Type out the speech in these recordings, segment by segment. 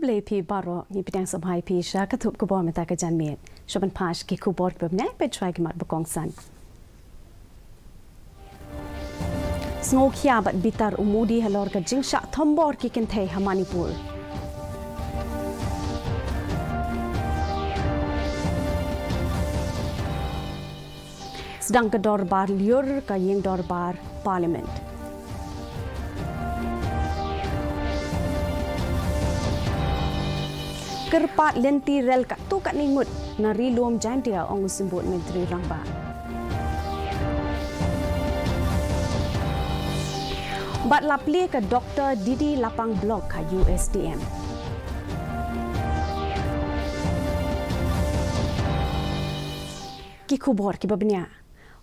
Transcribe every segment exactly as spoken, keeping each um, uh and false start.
Khublei phi baroh, ngi pdiang sngewbha ïa phi sha ka thup khubor mynta ka janmiet. Sha ban peit ki khubor kiba bniah, peit shuwa ki mat ba kongsan. Sngewkhia bad bitar u Modi halor ka jingshah thombor ki kynthei ha Manipur. Sdang ka dorbar lyiur ka ïing dorbar Parliament. Kyrpad lynti rel katto katne ngut na Ri Lum Jaintia, ong u Symbud Myntri Rangbah. Bad la plie ka Doktor Didi Lapang Block ha U S D M. Ki khubor kiba bniah.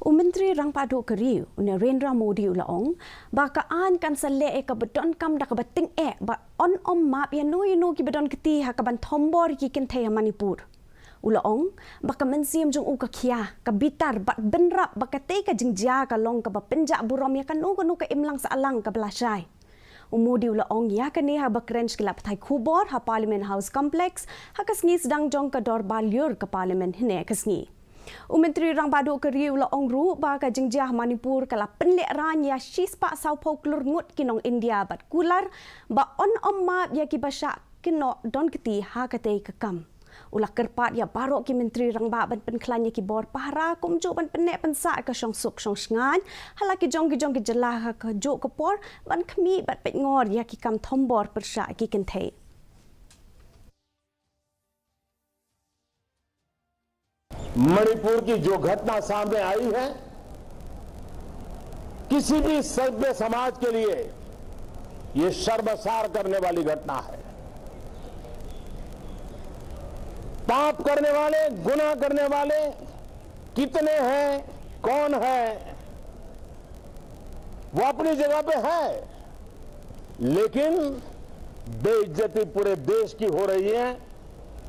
U Myntri Rangbah Duh ka ri, u Narendra Modi u la ong ba ka aiñ kan sa leh ïa kaba donkam da kaba tyngeh, bad yn ym map ïa no ïa no kiba don kti ha kaban thombor ïa ki kynthei ha Manipur. U la ong ba ka mynsiem jong u ka khia, ka bitar bad bynrap ba katei ka jingjia ka long kaba pynjah burom ïa kano kano ka imlang sahlang kaba lashai. U Modi u la ong ïa kane haba kren sha ki lad pathai khubor ha Parliament House Complex ha ka sngi sdang jong ka dorbar lyiur ka Parliament hynne ka sngi. U Myntri Rangbah Duh ka ri u la ong ruh ba ka jingjia ha Manipur ka la pynlehraiñ ïa shispah sawphew klur ngut ki nong India bad kular ba yn ym map ïa kiba shah kynnoh don kti ha katei ka kam. U la kyrpad ïa baroh ki Myntri Rangbah ban pynkhlaiñ ïa ki bor pahara kumjuh ban pynneh pynsah ïa ka shongsuk shongshngaiñ ha la ki jong ki jong ki jylla ha kajuh ka por, ban khmih bad peitngor ïa ki kam thombor pyrshah ki kynthei. मणिपुर की जो घटना सामने आई है, किसी भी सभ्य समाज के लिए ये शर्मसार करने वाली घटना है। पाप करने वाले, गुनाह करने वाले कितने हैं, कौन है, वो अपनी जगह पे है, लेकिन बेइज्जती पूरे देश की हो रही है।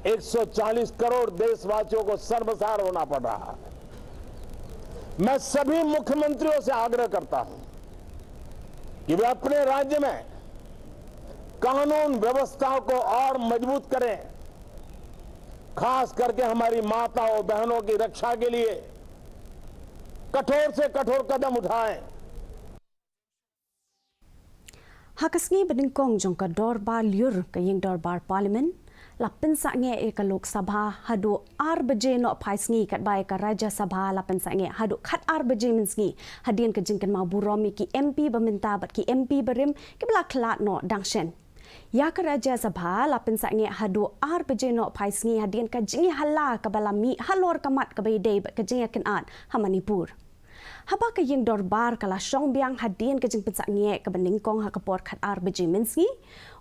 एक सौ चालीस करोड़ देशवासियों को शर्मसार होना पड़ रहा है। मैं सभी मुख्यमंत्रियों से आग्रह करता हूं कि वे अपने राज्य में कानून व्यवस्था को और मजबूत करें, खास करके हमारी माताओं बहनों की रक्षा के लिए कठोर से कठोर कदम उठाएं। Ha ka sngi banyngkong jong ka dorbar lyiur ka ïing dorbar Parliament, la pynsangeh ïa ka Lok Sabha haduh ar baje nohphaisngi, katba ïa ka Rajya Sabha la pynsangeh haduh khatar baje mynsngi, hadien ka jingkynmaw burom ïa ki M P ba mynta bad ki M P barim kiba la khlad noh dang shen. Ïa ka Rajya Sabha la pynsangeh haduh ar baje nohphaisngi hadien ka jingïahala kaba la mih halor ka mat kaba ïadei bad ka jingïakynad ha Manipur. Haba ka ïing dorbar ka la shong biang hadien ka jingpynsangeh kaba nyngkong ha ka por khatar baje mynsngi,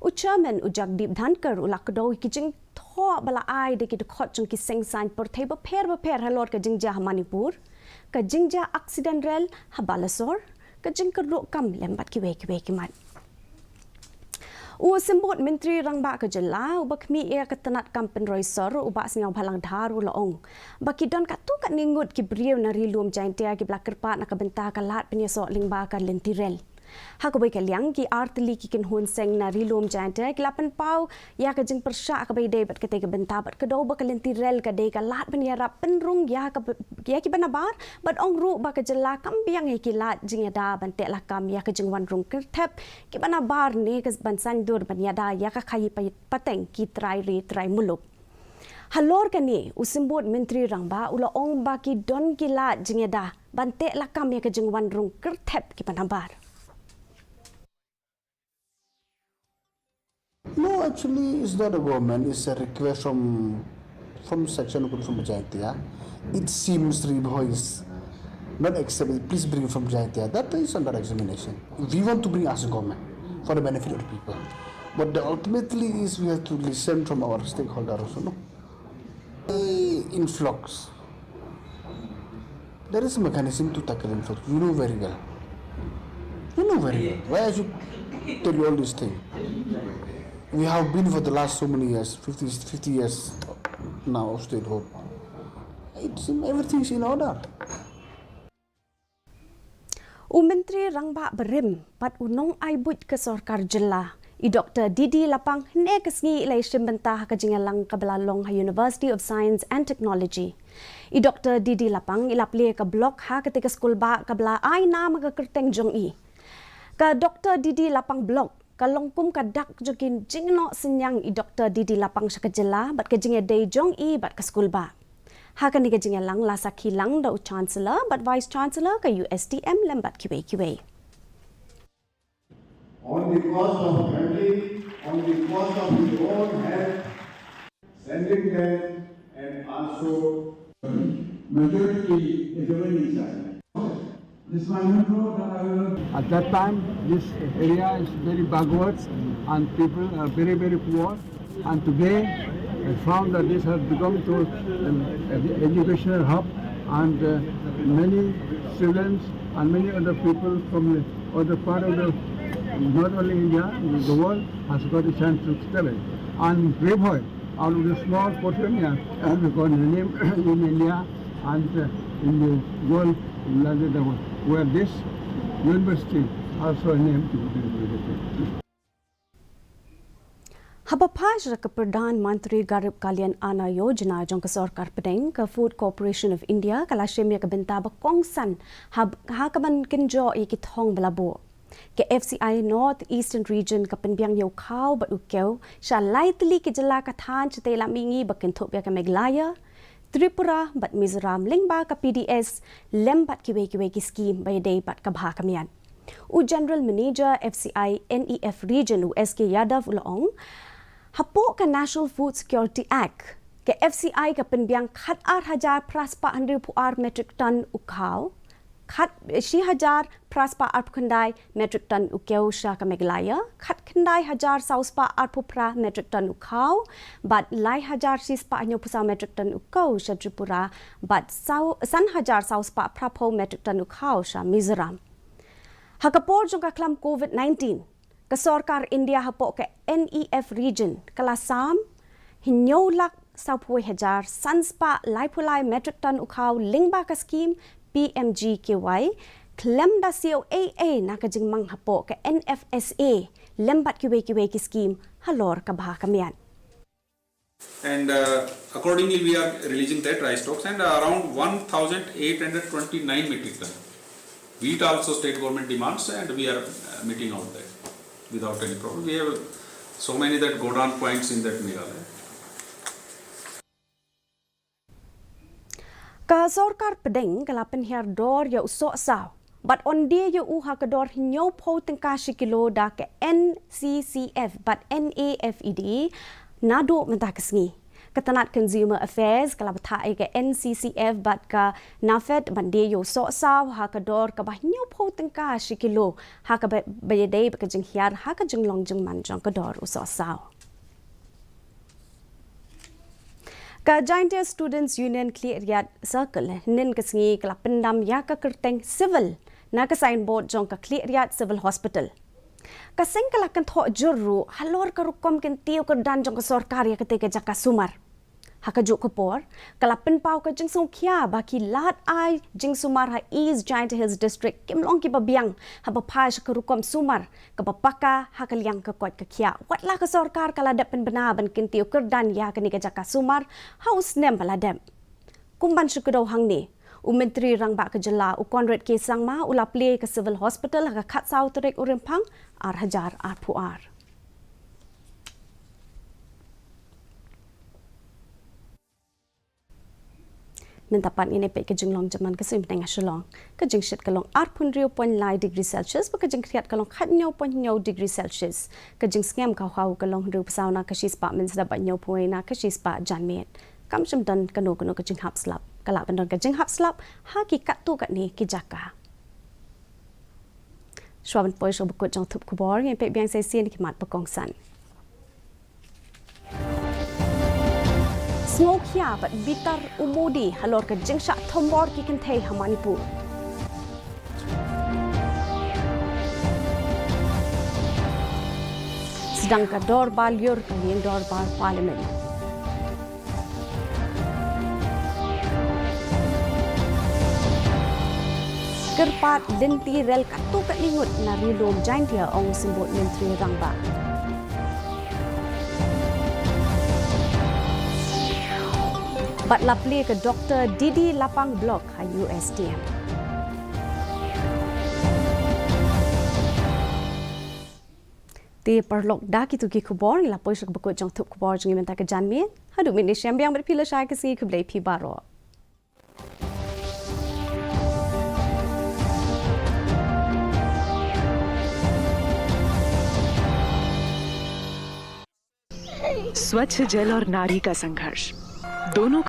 u Chairman u Jagdeep Dhankhar u la kdew ïa ki jingthoh ba la ai da ki dkhot jong ki seng saiñ pyrthei bapher bapher halor ka jingjia ha Manipur, ka jingjia accident rel ha Balasore, ka jingkyrduh kam lem bad kiwei kiwei ki mat. U Symbud Myntri Rangbah ka jylla uba khmih ïa ka tnat kam pynroi sor, u Bah Sniawbhalang Dhar u la ong ba ki don katto katne ngut ki briew na Ri Lum Jaintia kiba la kyrpad na ka bynta ka lad pynïasoh lyngba ka lynti rel. Ha kawei ka liang, ki artylli ki kynhun seng na Ri Lum Jaintia ki la pynpaw ïa ka jingpyrshah kaba ïadei bad katei ka bynta bad kdew ba ka lynti rel ka dei ka lad ban ïarap pynrung ïa ka, ïa kiba nabar, bad ong ruh ba ka jylla kam biang ïa ki lad jingïada ban teh lakam ïa ka jingwan rung kyrthep kiba nabar ne ka ban saiñdur ban ïada ïa ka khaii pa-, pateng ki trai ri trai muluk. Halor kane, u Symbud Myntri Rangbah u la ong ba ki don ki lad jingïada ban teh lakam ïa ka jingwan rung kyrthep kiba nabar. No, actually, it's not a government. It's a request from, from section of, from Jaintia. It seems Ri Bhoi is not accepted. Please bring from Jaintia. That is under examination. We want to bring as a government for the benefit of the people. But the ultimately is we have to listen from our stakeholder also, no? Influx. There is a mechanism to tackle influx. You know very well. You know very well. Why I should tell you all this thing? We have been for the last so many years, fifty, fifty years now of statehood. It seems everything is in order. U Myntri Rangbah barim bad u nongai buit ka sorkar jylla, I Doktor Didi Lapang hynne ka sngi i la ïashim bynta ha ka jingïalang kaba la long ha University of Science and Technology. I Doktor Didi Lapang i la plie ka block ha katei ka skulbah kaba la ai nam ha ka kyrteng jong i. Ka Doktor Didi Lapang Block ka long kum ka dak jong ki jingnoh synñiang i Doktor Didi Lapang sha ka jylla bad ka jingïadei jong i bad ka skulbah. Ha kane ka jingïalang la sakhi lang da u Chancellor bad Vice Chancellor, ka U S T M lem bad kiwei kiwei. On the cost of family, on the cost of his own health, sending them and also majority is the winning side. This monument road that I will At that time, this area is very backward and people are very, very poor. And today, I found that this has become to an edu- educational hub, and uh, many students and many other people from the other part of the, not only India, the world has got a chance to study. And Ri Bhoi, out of the small portion here, has got a name in India and uh, in the world, in the world, where this university also a name to be visited. Haba phai sha ka Pradhan Mantri Garib Kalyan Anna Yojana jong ka Sorkar Pdeng, ka Food Corporation of India ka la shim ïa ka bynta ba kongsan ha, ha kaban kynjoh ïa ki thong ba la buh. Ka F C I North Eastern Region ka pynbiang ïa u khaw bad u kew sha lai tylli ki jylla ka thaiñ shatei lam mihngi ba kynthup ïa ka Meghalaya, Tripura bad Mizoram lyngba ka P D S lem bad kiwei kiwei ki skim ba ïadei bad ka bha ka miat. U General Manager F C I N E F Region, u S K Yadav, u la ong, hapoh ka National Food Security Act, ka F C I ka pynbiang khat ar hajar phra spah hynriewphew ar metric ton u khaw, khat shi hajar phra spah arphew khyndai metric ton u kew sha ka Meghalaya, khat khyndai hajar saw spah arphew phra metric ton u khaw, bad lai hajar shi spah hynñiewphew saw metric ton u kew sha Tripura, bad saw, san hajar saw spah phraphew metric ton u khaw sha Mizoram. Ha ka por jong ka khlam covid nineteen, ka Sorkar India hapoh ka N E F Region ka la sam hynñiew lak sawphew hajar san spah laiphew lai metric ton u khaw lyngba ka skim P M G K Y, khlem da siew ei ei na ka jingmang hapoh ka N F S A lem bad kiwei kiwei ki skim halor ka bha ka miat. And uh, accordingly, we are releasing that rice stocks and around one thousand eight hundred twenty-nine metric ton. Wheat also state government demands, and we are uh, meeting out that without any problem. We have so many that godown points in that Meghalaya. Ka Sorkar Pdeng ka la pynhiar dor ïa u sohsaw bad ong dei ïa u ha ka dor hynñiewphew tyngka shi kilo da ka N C C F bad N A F E D naduh mynta ka sngi. Ka tnat Consumer Affairs ka la bthah ïa ka N C C F bad ka NAFED ban dei ïa u sohsaw ha ka dor kaba hynñiewphew tyngka shi kilo ha kaba ïadei bad ka jinghiar ha ka jinglong jingman jong ka dor u sohsaw. Ka Jaintia Students Union Khliehriat Circle hynnin ka sngi ka la pyndam ïa ka kyrteng Civil na ka signboard jong ka Khliehriat Civil Hospital. Ka seng ka la kynthoh jur ruh halor ka rukom kyntiew kyrdan jong ka sorkar ïa katei ka jaka sumar. Ha kajuh ka por ka la pynpaw ka jingsngewkhia ba ki lad ai jingsumar ha East Jaintia Hills District kim long kiba biang haba phai sha ka rukom sumar kaba paka ha ka liang ka koit ka khiah. Wat la ka sorkar ka la dep pynbna ban kyntiew kyrdan ïa kane ka jaka sumar ha u snem ba la dep. Kum ban shu kdew hangne, u Myntri Rangbah ka jylla u Conrad K Sangma u la plie ka Civil Hospital ha ka khatsaw tarik u Rymphang ar hajar arphew ar. Mynta pat ngin ïa peit ka jinglong jingman ka suiñ bneng ha Shillong. Ka jingshit ka long arphew hynriew point lai degree Celsius bad ka jingkhriat ka long khathynñiew point hynñiew degree Celsius. Ka jingsngem ka haw ka long hynriewphew saw na ka shispah mynstep bad hynñiewphew wei na ka shispah janmiet. Kam shym don kano kano ka jinghap slap. Ka lah ban don ka jinghap slap ha ki katto katne ki jaka. Shuwa ban poi sha ba kut jong thup khubor, ngin peit biang sa shisien ki mat ba kongsan. Sngewkhia bad bitar u Modi halor ka jingshah thombor ki kynthei ha Manipur. Sdang ka dorbar lyiur ka lieng dorbar Parliament. Kyrpad lynti rel katto katne ngut na Ri Lum Jaintia, ong Symbud Myntri Rangbah. Bad la plie ka Doktor Didi Lapang Block ha U S T M. Te paralok, da kito ki khubor ngi la poi sha kaba kut jong thup khubor jong ngi mynta ka janmiet. Haduh mynne shem biang bad phi lashai ka sngi, khublei phi baroh. स्वच्छ जल और नारी का संघर्ष, दोनों